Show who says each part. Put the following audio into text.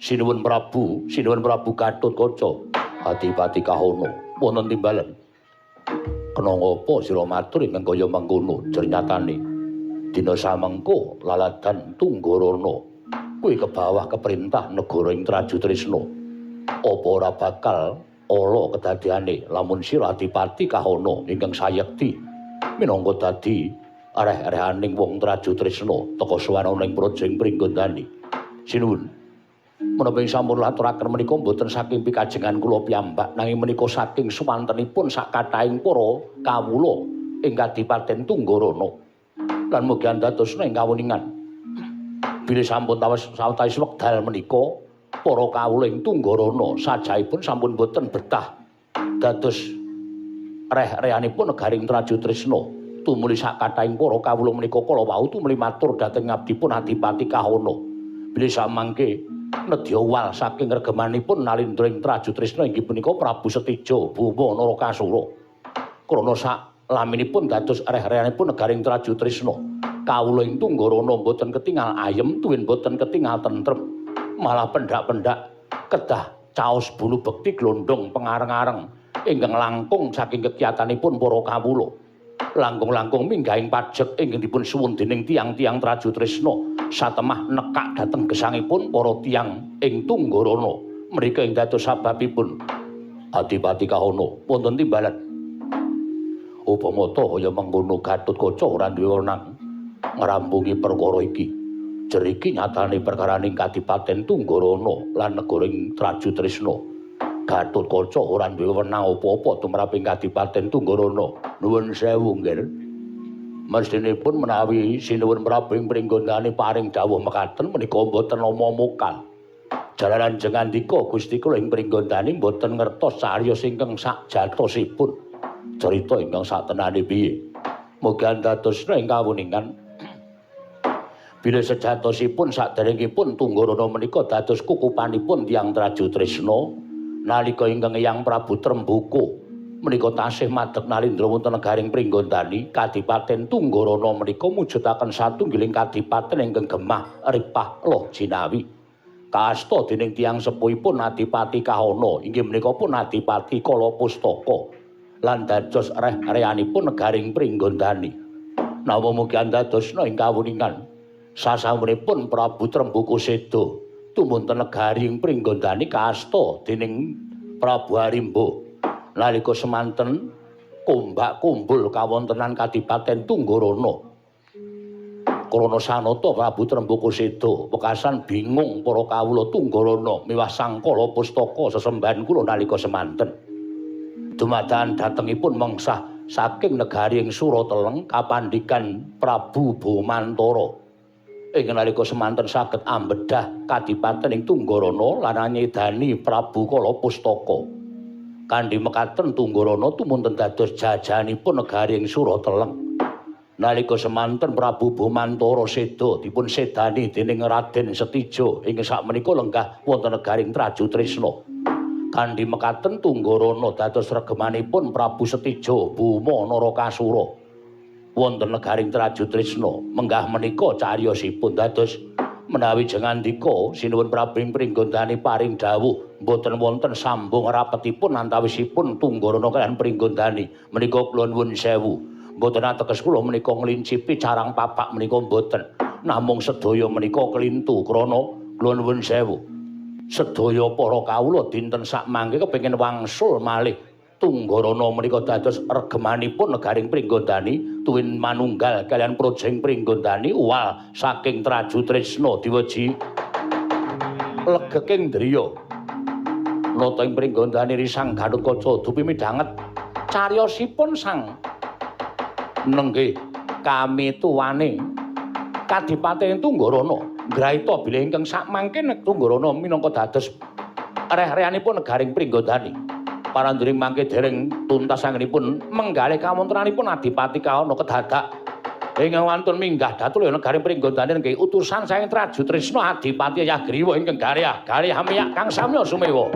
Speaker 1: Sinuwun Prabu, Sinuwun Prabu Gatotkaca, Adipati Kahana, wonten timbalan. Kena ngapa sira matur ingkang kaya mengkono jernyatane? Dina samengko laladan Tunggarana kuwi kebawah keperintah negara ing Trajutrisna. Apa ora bakal ala kedadeane lamun sira Adipati Kahana ingkang sayekti minangka dadi areh-arehaning wong Trajutrisna teka suwana ing praja ing Pringgondani. Sinuwun. Menapa ing sampun laturaken menika mboten saking pikajengan kula piyambak nanging menika saking suwantenipun sakathahing para kawula ing Kadipaten Tunggarana. Lan mugi andadosna ing kawuningan bilih sampun sawetawis wekdal menika para kawula ing Tunggarana sajaipun sampun boten betah dados reh-rehanipun negaring Trajutrisna. Tumuli sakathahing para kawula menika kala wau tumuli matur dhateng ngabdipun Adipati Kahana bilih samangke nedya wal saking regemanipun nalindra ing Trajutrisna inggih punika Prabu Setija Boma Narakasura. Krana sak laminipun dados reh-rehanipun negaring Trajutrisna, kawula ing Tunggarana mboten ketingal ayem tuwin mboten ketingal tentrem, malah pendak-pendak kedah caos bulu bekti glondong pengareng-areng ingkang langkung saking kekiyatanipun para kawula. Langkung-langkung minggahing pajek ingkang dipun suwun dening tiyang-tiyang Trajutrisna satemah nekak dhateng gesangipun para tiyang ing Tunggarana. Mrika ing dados sababipun Adipati Kahana wonten timbalan. Upama ta kaya mengkono Gatotkaca ora duwe wenang ngrampungi perkara iki. Jeriki nyatane perkaraning Kadipaten Tunggarana lan negara ing Trajutrisna. Gatotkaca ora duwe wenang apa-apa tumraping Kadipaten Tunggarana. Nuwun sewu nggih. Mestinipun menawi Sinuwun Prabu ing Pringgondani paring dawuh mekaten menika mboten nama mokal. Jalaran jengandika Gusti kula ing Pringgondani mboten ngertos cariyos ingkang sakjatosipun. Cerita ingkang saktenane piye? Mugi andadosna ing kawuningan bilih sejatosipun saderengipun Tunggarana menika dados kukupanipun tiyang Trajutrisna nalika ingkang Eyang Prabu Trembuka menika tasih madeg nalindra wonten negaring Pringgondani, Kadipaten Tunggarana menika mujudaken satunggiling kadipaten ingkang gemah ripah loh jinawi. Kaasta dening tiyang sepuhipun Adipati Kahana inggih menika pun Adipati Kalapustaka lan dados reh-rehanipun negaring Pringgondani. Napa mugi andadosna ing kawuningan sasampunipun Prabu Trembuka seda tumunten negari ing Pringgondani kaasta dening Prabu Arimba. Nalika semanten kombak kumbul kawontenan Kadipaten Tunggarana. Krana sanata Prabu Trembuka seda wekasan bingung para kawula Tunggarana miwah Sang Kalapustaka sesembahan kula nalika semanten. Dumadakan datengipun mengsah saking negari ing Surateleng kapandikan Prabu Bomantara. Ing nalika semanten saged ambedhah kadipaten ing Tunggarana lan nyedani Prabu Kalapustaka. Kanthi mekaten Tunggarana tumunten dados jajahanipun negari ing Surateleng. Nalika semanten Prabu Bomantara seda dipun sedani dening Raden Setija ingkang sakmenika lenggah wonten negaring Trajutrisna. Kanthi mekaten Tunggarana dados regemanipun Prabu Setija Boma Narakasura wonten negaring Trajutrisna. Menggah menika cariyosipun dados menawi jengandika Sinuwun Prabu ing Pringgondani paring dawuh mboten wonten sambung rapetipun antawisipun Tunggarana kaliyan Pringgondani menika kula nuwun sewu. Mboten ateges kula menika nglincipi carang papak menika mboten. Namung sedaya menika kelintu krana kula nuwun sewu. Sedaya para kawula dinten sakmangke kepengin wangsul malih Tunggarana menika dados regemanipun negaring Pringgondani tuwin manunggal kaliyan praja ing Pringgondani uwal saking Trajutrisna diweji legeking driya. Nata ing Pringgondani risang Gatotkaca dupi midhanget cariyosipun sang nenggih kami tuwane Kadipaten Tunggarana ngraita bilih ingkang sakmangke Tunggarana minangka dados reh-rehanipun negaring Pringgondani. Paranduring mangke dereng tuntas anggenipun menggalih kawontenanipun Adipati Kahana kedadak ingkang wantun minggah datul negaring Pringgondani nggih utusan saking Trajutrisna Adipati Yagriwa ingkang garih garih amiyak kang samya sumewa.